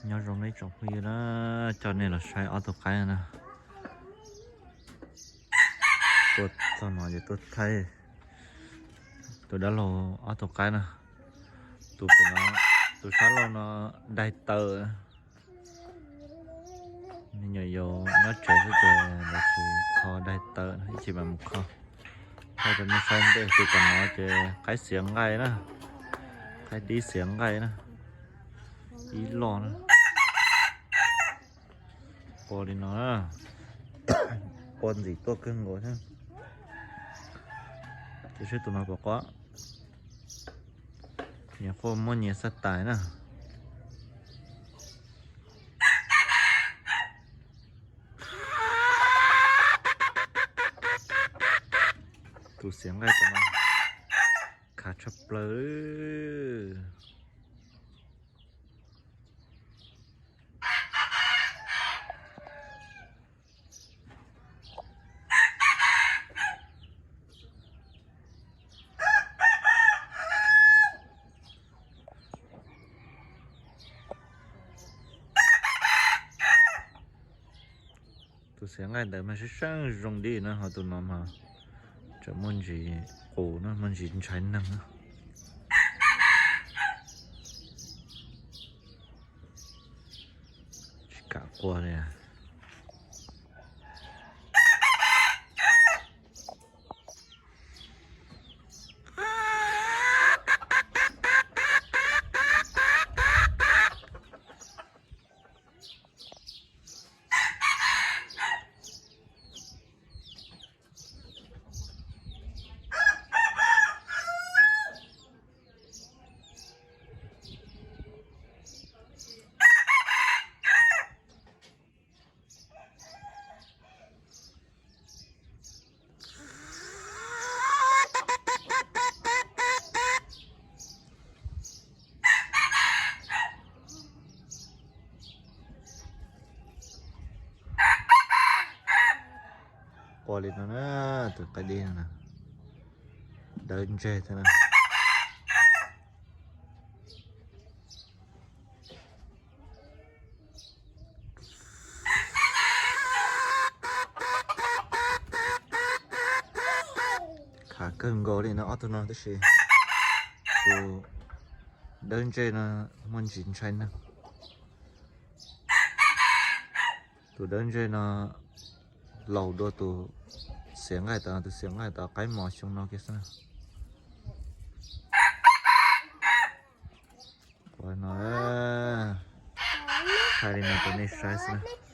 Nyob zoo nej tsoom phooj ywg na, coj nej los saib ob tug qaib na. Tuaj txog no ces tuaj thaij tus dab laug ob tug qaib na. Tus, tus sab laug no daig tawm. Me nyuam yaus nyob tsev xwb ces lawv tsis kho daig tawm, ib chim mam mus kho. Thaij rau nej saib ntej, tus tom no ces qaib xiav nqaij na, qaib dib xiav nqaij na, ib loj na. Qua li no, qua ntxim tuaj kawg nkaus thiab. Ces saib tus no puas qua, nyias quaj muaj nyias xav tais na. Tus xiav nqaij tom no khav tshaj plaws. Tus xiav nqaij ntawd mas sib seeb zoo li no, ho tus no mas tseem muaj ntsis qus na, muaj ntsis ntshai neeg na. Tsis kam qua li. Qua li no na, tus qaib dib no na, dawb ntseg thiab na. Khav kawg nkaus li no ob tug no tab sis tus dawb ntseg no muaj ntsis ntshai neeg. Tus dawb ntseg no laus dua tus xiav nqaij tod, tus xiav nqaij tod qaib mos xyoo no kiag xwb na. Qua no, thaij li no rau nej saib xwb na.